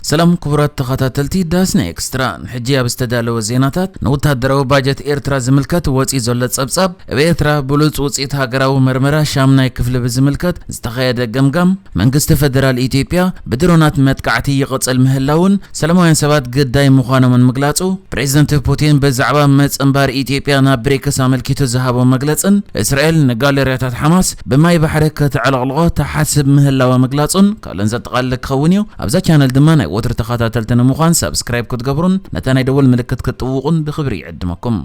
ሰላም ክቡራት ተኸታተልቲ ዳስና ኤክስትራ፣ ሕጂ ኣብ ዝተዳለወ ዜናታት፣ ንወተሃደራዊ ባጀት ኤርትራ ዝምልከት ወፂኡ ዘሎ ጸብጻብ፣ ኣብ ኤርትራ ብሉጽ ውፅኢት ሃገራዊ መርመራ ሻምናይ ክፍሊ ብዝምልከት ዝተኸየደ ገምጋም፣ መንግስቲ ፈደራል ኢትዮጵያ ብድሮናት መጥቃዕቲ ይቕጽል ምህላውን ሰላማውያን ሰባት ግዳይ ምዃኖምን ምግላጹ፣ ፕሬዚደንት ፑቲን ብዛዕባ ምጽንባር ኢትዮጵያ ናብ ብሪክስ ኣመልኪቱ ዝሃቦ መግለጽን፣ እስራኤል ንጋለርያታት ሓማስ ብማይ ባሕሪ ከተዕለቕልቖ ትሓስብ ምህላዋ ምግላጹን ካልኦን ዘጠቓልል ክኸውን እዩ። ኣብዛ ቻነል ድማ ናይ ወትሩ ተኸታተልቲ ንምዃን ሳብስክራይብ ክትገብሩን ነታ ናይ ደወል ምልክት ክትጥውቑን ብኽብሪ ይዕድመኩም።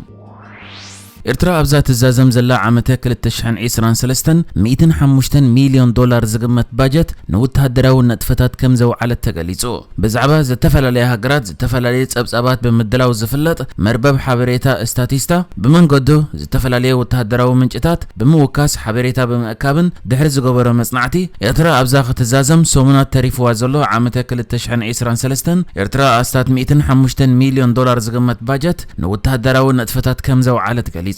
ኤርትራ ኣብዛ ትዛዘም ዘላ ዓመተ ክልተ ሽሕን ዕስራን ሰለስተን ሚእትን ሓሙሽተን ሚልዮን ዶላር ዝግመት ባጀት ንወተሃደራዊ ንጥፈታት ከም ዘውዓለት ተገሊጹ። ብዛዕባ ዝተፈላለያ ሃገራት ዝተፈላለየ ጸብጻባት ብምድላው ዝፍለጥ መርበብ ሓበሬታ ስታቲስታ፣ ብመንገዱ ዝተፈላለየ ወተሃደራዊ ምንጭታት ብምውካስ ሓበሬታ ብምእካብን ድሕሪ ዝገበሮ መጽናዕቲ፣ ኤርትራ ኣብዛ ክትዛዘም ሰሙናት ተሪፍዋ ዘሎ ዓመተ ክልተ ሽሕን ዕስራን ሰለስተን ኤርትራ ኣስታት ሚእትን ሓሙሽተን ሚልዮን ዶላር ዝግመት ባጀት ንወተሃደራዊ ንጥፈታት ከም ዘውዓለት ገሊጹ።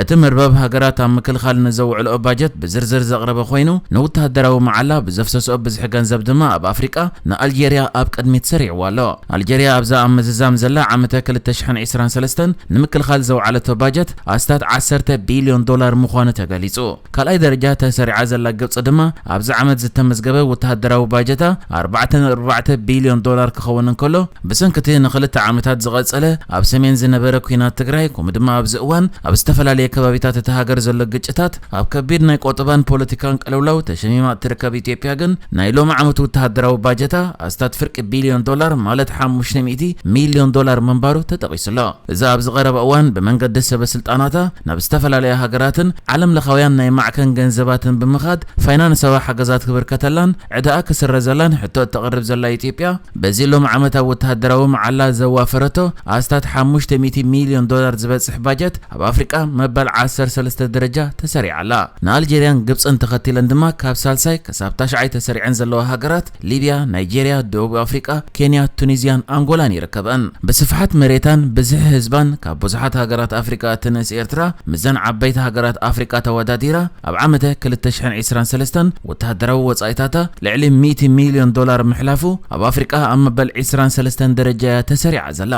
እቲ መርበብ ሃገራት ኣብ ምክልኻል ንዘውዕልኦ ባጀት ብዝርዝር ዘቕረበ ኮይኑ፣ ንወተሃደራዊ መዓላ ብዘፍሰስኦ ብዝሒ ገንዘብ ድማ ኣብ ኣፍሪቃ ንኣልጀርያ ኣብ ቅድሚት ሰሪዕዋ ኣሎ። ኣልጀርያ ኣብዛ ኣብ ምዝዛም ዘላ ዓመተ ክልተ ሽሕን ዕስራን ሰለስተን ንምክልኻል ዘውዓለቶ ባጀት ኣስታት ዓሰርተ ቢልዮን ዶላር ምዃኑ ተገሊጹ። ካልኣይ ደረጃ ተሰሪዓ ዘላ ግብጺ ድማ ኣብዚ ዓመት ዝተመዝገበ ወተሃደራዊ ባጀታ ኣርባዕተ ነጥቢ ኣርባዕተ ቢልዮን ዶላር ክኸውን እንከሎ፣ ብሰንኪ እቲ ንኽልተ ዓመታት ዝቐጸለ ኣብ ሰሜን ዝነበረ ኲናት ትግራይ፣ ከምኡ ድማ ኣብዚ እዋን ኣብ ዝተፈላለየ ከባቢታት እታ ሃገር ዘሎ ግጭታት፣ ኣብ ከቢድ ናይ ቆጠባን ፖለቲካን ቅልውላው ተሸሚማ እትርከብ ኢትዮጵያ ግን፣ ናይ ሎሚ ዓመት ወተሃደራዊ ባጀታ ኣስታት ፍርቂ ቢልዮን ዶላር፣ ማለት ሓሙሽተ ሚእቲ ሚልዮን ዶላር ምንባሩ ተጠቒሱ ኣሎ። እዚ ኣብዚ ቀረባ እዋን ብመንገዲ ሰበ ስልጣናታ ናብ ዝተፈላለያ ሃገራትን ዓለም ለኻውያን ናይ ማዕከን ገንዘባትን ብምኻድ ፋይናንሳዊ ሓገዛት ክብርከተላን ዕዳኣ ክስረዘላን ሕቶ እተቕርብ ዘላ ኢትዮጵያ፣ በዚ ሎም ዓመት ኣብ ወተሃደራዊ መዓላ ዘዋፈረቶ ኣስታት ሓሙሽተ ሚእቲ ሚልዮን ዶላር ዝበጽሕ ባጀት ኣብ ኣፍሪቃ መበል ዓሰርተ ሰለስተ ደረጃ ተሰሪዓ ኣላ። ንኣልጀርያን ግብጽን ተኸቲለን ድማ ካብ ሳልሳይ ክሳብ ታሽዓይ ተሰሪዐን ዘለዋ ሃገራት ሊብያ፣ ናይጄርያ፣ ደቡብ ኣፍሪቃ፣ ኬንያ፣ ቱኒዝያን ኣንጎላን ይርከበን። ብስፍሓት መሬታን ብዝሒ ህዝባን ካብ ብዙሓት ሃገራት ኣፍሪቃ እትንእስ ኤርትራ፣ ምስዘን ዓበይቲ ሃገራት ኣፍሪቃ ተወዳዲራ ኣብ ዓመተ ክልተ ሽሕን ዕስራን ሰለስተን ወተሃደራዊ ወጻኢታታ ልዕሊ ሚእቲ ሚልዮን ዶላር ምሕላፉ፣ ኣብ ኣፍሪቃ ኣብ መበል ዕስራን ሰለስተን ደረጃ እያ ተሰሪዓ ዘላ።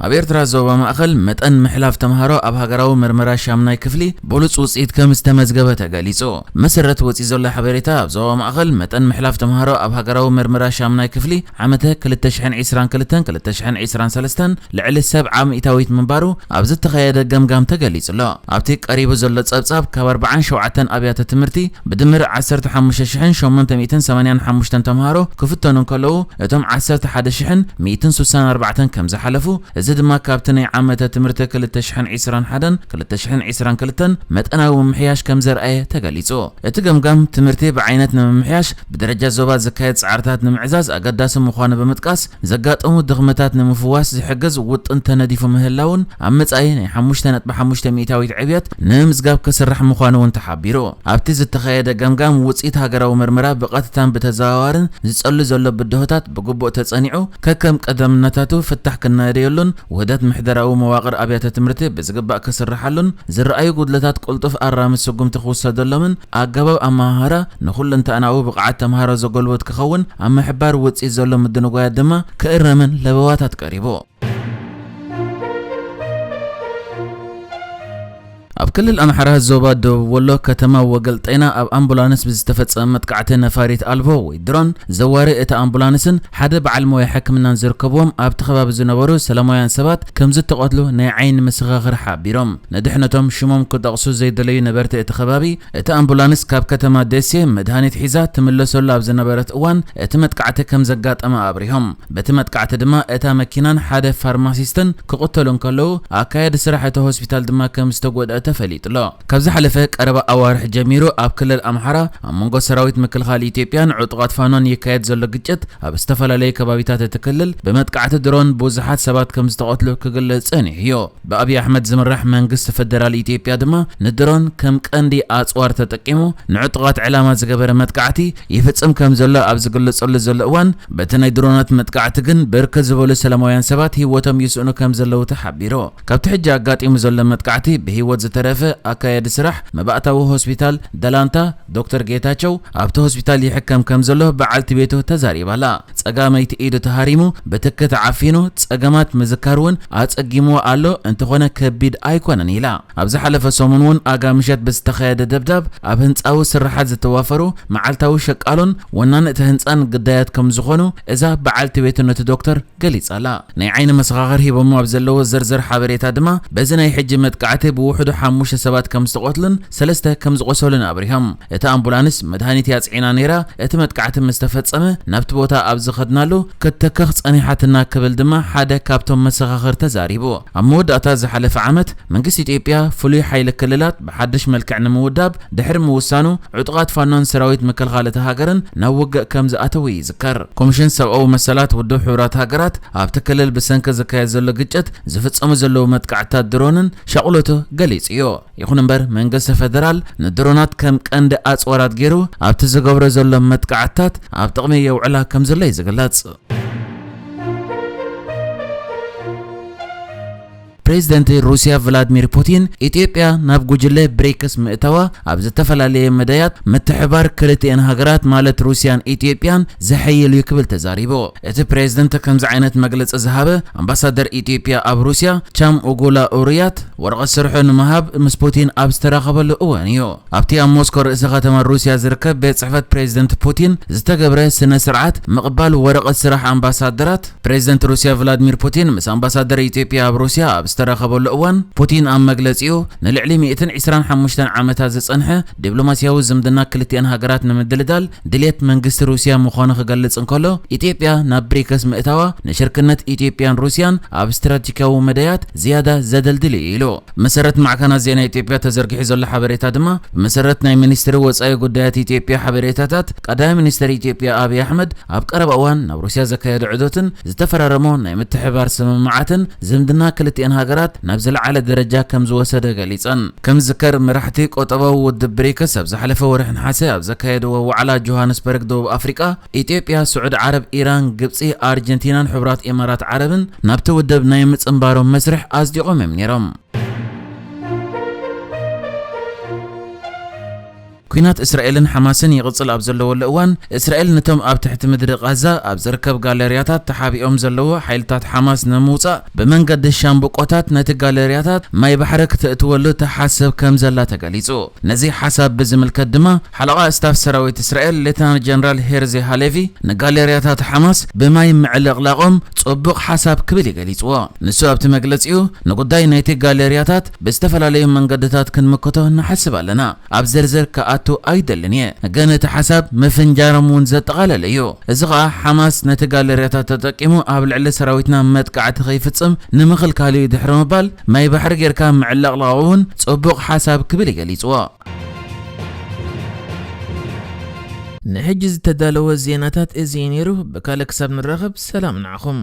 ኣብ ኤርትራ ዞባ ማእኸል መጠን ምሕላፍ ተምሃሮ ኣብ ሃገራዊ መርመራ ሻምናይ ክፍሊ ብሉጽ ውጽኢት ከም ዝተመዝገበ ተገሊጹ። መሰረት ወጺኡ ዘሎ ሓበሬታ፣ ኣብ ዞባ ማእኸል መጠን ምሕላፍ ተምሃሮ ኣብ ሃገራዊ መርመራ ሻምናይ ክፍሊ ዓመተ ክልተ ሽሕን ዕስራን ክልተን ክልተ ሽሕን ዕስራን ሰለስተን ልዕሊ ሰብዓ ሚእታዊት ምንባሩ ኣብ ዝተኻየደ ገምጋም ተገሊጹ ኣሎ። ኣብቲ ቀሪቡ ዘሎ ጸብጻብ፣ ካብ ኣርባዓን ሸውዓተን ኣብያተ ትምህርቲ ብድምር ዓሰርተ ሓሙሽተ ሽሕን ሸሞንተ ሚእትን ሰማንያን ሓሙሽተን ተምሃሮ ክፍተኑ እንከለዉ፣ እቶም ዓሰርተ ሓደ ሽሕን ሚእትን ስሳን ኣርባዕተን ከም ዝሓለፉ፣ እዚ ድማ ካብቲ ናይ ዓመተ ትምህርቲ ክልተ ሽሕን ዕስራን ሓደን ክልተ ሽሕን ዕስራን ክልተን መጠናዊ ምምሕያሽ ከም ዘርኣየ ተገሊጹ። እቲ ገምጋም፣ ትምህርቲ ብዓይነት ንምምሕያሽ ብደረጃ ዞባ ዝካየድ ጻዕርታት ንምዕዛዝ ኣገዳሲ ምዃኑ ብምጥቃስ፣ ዘጋጠሙ ድኽመታት ንምፍዋስ ዝሕግዝ ውጥን ተነዲፉ ምህላውን፣ ኣብ መጻኢ ናይ ሓሙሽተ ነጥቢ ሓሙሽተ ሚእታዊት ዕብየት ንምምዝጋብ ክስራሕ ምዃኑ እውን ተሓቢሩ። ኣብቲ ዝተኻየደ ገምጋም፣ ውጽኢት ሃገራዊ መርመራ ብቐጥታን ብተዘዋዋርን ዝጸሉ ዘሎ ብድሆታት ብግቡእ ተጸኒዑ፣ ከከም ቀዳምነታቱ ፍታሕ ክናየደየሉን፣ ውህደት ምሕደራዊ መዋቕር ኣብያተ ትምህርቲ ብዝግባእ ክስርሓሉን፣ ዝረኣዩ ጉድለታት ቅልጡፍ ኣራሚ ስጉምቲ ክውሰደሎምን፣ ኣገባብ ኣመሃህራ ንኹለንተናዊ ብቕዓት ተምሃሮ ዘጎልብት ክኸውን፣ ኣብ ምሕባር ውጽኢት ዘሎ ምድንጓያት ድማ ክእረምን ለበዋታት ቀሪቡ። ኣብ ክልል ኣምሓራ ዞባ ደቡብ ወሎ ከተማ ወገል ጤና ኣብ ኣምቡላንስ ብዝተፈጸመ መጥቃዕቲ ነፋሪት ኣልቦ ወይ ድሮን፣ ዘዋሪ እታ ኣምቡላንስን ሓደ በዓል ሞያ ሕክምናን ዝርከብዎም ኣብቲ ከባቢ ዝነበሩ ሰላማውያን ሰባት ከም ዝተቐትሉ ናይ ዓይኒ መሰኻኽር ሓቢሮም። ንድሕነቶም ሽሞም ክጠቕሱ ዘይደለዩ ነበርቲ እቲ ከባቢ፣ እታ ኣምቡላንስ ካብ ከተማ ደሴ መድሃኒት ሒዛ ትምለሰሉ ኣብ ዝነበረት እዋን እቲ መጥቃዕቲ ከም ዘጋጠመ ኣብሪሆም። በቲ መጥቃዕቲ ድማ እታ መኪናን ሓደ ፋርማሲስትን ክቕተሉ እንከለዉ፣ ኣካያዲ ስራሕ እቲ ሆስፒታል ድማ ከም ዝተጎድአ ተፈሊጡ ኣሎ። ካብ ዝሓለፈ ቀረባ ኣዋርሕ ጀሚሩ ኣብ ክልል ኣምሓራ ኣብ መንጎ ሰራዊት ምክልኻል ኢትዮጵያን ዕጡቓት ፋኖን ይካየድ ዘሎ ግጭት፣ ኣብ ዝተፈላለዩ ከባቢታት እቲ ክልል ብመጥቃዕቲ ድሮን ብዙሓት ሰባት ከም ዝተቐትሉ ክግለጽ ጸኒሑ እዩ። ብኣብይ ኣሕመድ ዝምራሕ መንግስቲ ፈደራል ኢትዮጵያ ድማ ንድሮን ከም ቀንዲ ኣጽዋር ተጠቂሙ ንዕጡቓት ዕላማ ዝገበረ መጥቃዕቲ ይፍጽም ከም ዘሎ ኣብ ዝግለጸሉ ዘሎ እዋን፣ በቲ ናይ ድሮናት መጥቃዕቲ ግን ብርክት ዝበሉ ሰላማውያን ሰባት ህይወቶም ይስእኑ ከም ዘለዉ ተሓቢሩ። ካብቲ ሕጂ ኣጋጢሙ ዘሎ መጥቃዕቲ ብህይወት ተረፈ ኣካያዲ ስራሕ መባእታዊ ሆስፒታል ደላንታ ዶክተር ጌታቸው ኣብቲ ሆስፒታል ይሕከም ከም ዘሎ በዓልቲ ቤቱ ተዛሪባላ። ጸጋመይቲ ኢዱ ተሃሪሙ፣ ብትኪ ተዓፊኑ፣ ጸገማት ምዝካር እውን ኣጸጊምዎ ኣሎ፣ እንተኾነ ከቢድ ኣይኮነን ኢላ። ኣብ ዝሓለፈ ሰሙን እውን ኣጋ ምሸት ብዝተኻየደ ደብዳብ ኣብ ህንጻዊ ስራሓት ዝተዋፈሩ መዓልታዊ ሸቃሎን ወናኒ እቲ ህንጻን ግዳያት ከም ዝኾኑ እዛ በዓልቲ ቤቱ ነቲ ዶክተር ገሊጻ ኣላ። ናይ ዓይኒ መሰኻኽር ሂቦሞ ኣብ ዘለዎ ዝርዝር ሓበሬታ ድማ፣ በዚ ናይ ሕጂ መጥቃዕቲ ብውሕዱ ሓሙሽተ ሰባት ከም ዝተቖትሉን ሰለስተ ከም ዝቖሰሉን ኣብሪሆም። እታ ኣምቡላንስ መድሃኒት እያ ጽዒና ነይራ። እቲ መጥቃዕቲ ምስ ተፈጸመ፣ ናብቲ ቦታ ኣብ ዝኸድናሉ ክትተከኽ ጸኒሓትና ክብል ድማ ሓደ ካብቶም መሰኻኽር ተዛሪቡ። ኣብ መወዳእታ ዝሓለፈ ዓመት መንግስቲ ኢትዮጵያ ፍሉይ ሓይሊ ክልላት ብሓድሽ መልክዕ ንምውዳብ ድሕሪ ምውሳኑ፣ ዕጡቓት ፋኖን ሰራዊት ምክልኻል እታ ሃገርን ናብ ውግእ ከም ዝኣተዉ ይዝከር። ኮሚሽን ሰብኣዊ መሰላት ውድብ ሕቡራት ሃገራት ኣብቲ ክልል ብሰንኪ ዝካየድ ዘሎ ግጭት ዝፍጸሙ ዘለዉ መጥቃዕትታት ድሮንን ሻቕሎቱ ገሊጹ እዩ። ይኹን እምበር መንግስቲ ፈደራል ንድሮናት ከም ቀንዲ ኣጽዋራት ገይሩ ኣብቲ ዝገብሮ ዘሎ መጥቃዕትታት ኣብ ጥቕሚ የውዕላ ከም ዘሎ እዩ ዝግለጽ። ፕሬዝደንት ሩስያ ቭላድሚር ፑቲን፣ ኢትዮጵያ ናብ ጉጅለ ብሪክስ ምእታዋ ኣብ ዝተፈላለየ መዳያት ምትሕባር ክልቲኤን ሃገራት ማለት ሩስያን ኢትዮጵያን ዘሐይል እዩ ክብል ተዛሪቡ። እቲ ፕሬዝደንት ከምዚ ዓይነት መግለጺ ዝሃበ ኣምባሳደር ኢትዮጵያ ኣብ ሩስያ ቻም ኡጉላ ኡርያት ወረቐት ስርሑ ንምሃብ ምስ ፑቲን ኣብ ዝተራኸበሉ እዋን እዩ። ኣብቲ ኣብ ሞስኮ ርእሰ ከተማ ሩስያ ዝርከብ ቤት ጽሕፈት ፕሬዝደንት ፑቲን ዝተገብረ ስነ ስርዓት ምቕባል ወረቐት ስራሕ ኣምባሳደራት፣ ፕሬዝደንት ሩስያ ቭላድሚር ፑቲን ምስ ኣምባሳደር ኢትዮጵያ ኣብ ሩስያ ኣብ ዝተራኸበሉ እዋን፣ ፑቲን ኣብ መግለጺኡ፣ ንልዕሊ ሚእትን ዕስራን ሓሙሽተን ዓመታት ዝጸንሐ ዲፕሎማስያዊ ዝምድና ክልቲኤን ሃገራት ንምድልዳል ድልየት መንግስቲ ሩስያ ምዃኑ ክገልጽ እንከሎ፣ ኢትዮጵያ ናብ ብሪክስ ምእታዋ ንሽርክነት ኢትዮጵያን ሩስያን ኣብ ስትራቴጂካዊ መዳያት ዝያዳ ዘደልድል እዩ ኢሉ። መሰረት ማዕከናት ዜና ኢትዮጵያ ተዘርጊሑ ዘሎ ሓበሬታ ድማ፣ ብመሰረት ናይ ሚኒስትሪ ወጻኢ ጉዳያት ኢትዮጵያ ሓበሬታታት፣ ቀዳማይ ሚኒስትር ኢትዮጵያ ኣብይ ኣሕመድ ኣብ ቀረባ እዋን ናብ ሩስያ ዘካየዶ ዑደትን ዝተፈራረሞ ናይ ምትሕብባር ስምምዓትን ዝምድና ክልቲኤን ሃገራት ናብ ዝለዓለ ደረጃ ከም ዝወሰደ ገሊጸን። ከም ዝዝከር፣ መራሕቲ ቆጠባዊ ውድብ ብሪክስ ኣብ ዝሓለፈ ወርሒ ነሓሰ ኣብ ዘካየድዎ ዋዕላ ጆሃንስበርግ ደቡብ ኣፍሪቃ፣ ኢትዮጵያ፣ ስዑዲ ዓረብ፣ ኢራን፣ ግብጺ፣ ኣርጀንቲናን ሕቡራት ኢማራት ዓረብን ናብቲ ውድብ ናይ ምጽንባሮም መስርሕ ኣጽዲቖም እዮም ነይሮም። ኲናት እስራኤልን ሓማስን ይቕጽል ኣብ ዘለወሉ እዋን፣ እስራኤል ነቶም ኣብ ትሕቲ ምድሪ ቓዛ ኣብ ዝርከብ ጋለርያታት ተሓቢኦም ዘለዉ ሓይልታት ሓማስ ንምውጻእ፣ ብመንገዲ ሻምብቆታት ነቲ ጋለርያታት ማይ ባሕሪ ክተእትወሉ ትሓስብ ከም ዘላ ተገሊጹ። ነዚ ሓሳብ ብዝምልከት ድማ፣ ሓለቓ ስታፍ ሰራዊት እስራኤል ሌተናል ጀነራል ሄርዚ ሃሌቪ፣ ንጋለርያታት ሓማስ ብማይ ምዕልቕላቖም ጽቡቕ ሓሳብ ክብል እዩ ገሊጽዎ። ንሱ ኣብቲ መግለጺኡ፣ ንጉዳይ ናይቲ ጋለርያታት ብዝተፈላለዩ መንገድታት ክንምክቶ ንሓስብ ኣለና። ኣብ ዝርዝር ክኣቱ ኣይደልን እየ፣ ግን እቲ ሓሳብ ምፍንጃሮም እውን ዘጠቓለለ እዩ። እዚ ኸኣ ሓማስ ነቲ ጋለርያታት ተጠቂሙ ኣብ ልዕሊ ሰራዊትና መጥቃዕቲ ከይፍጽም ንምኽልካል እዩ ድሕሪ ምባል፣ ማይ ባሕሪ ጌርካ ምዕልቕላቑ እውን ጽቡቕ ሓሳብ ክብል እዩ ገሊጽዎ። ንሕጂ ዝተዳለወ ዜናታት እዚ እዩ ነይሩ። ብካልእ ክሳብ ንራኸብ ሰላም ንዓኹም።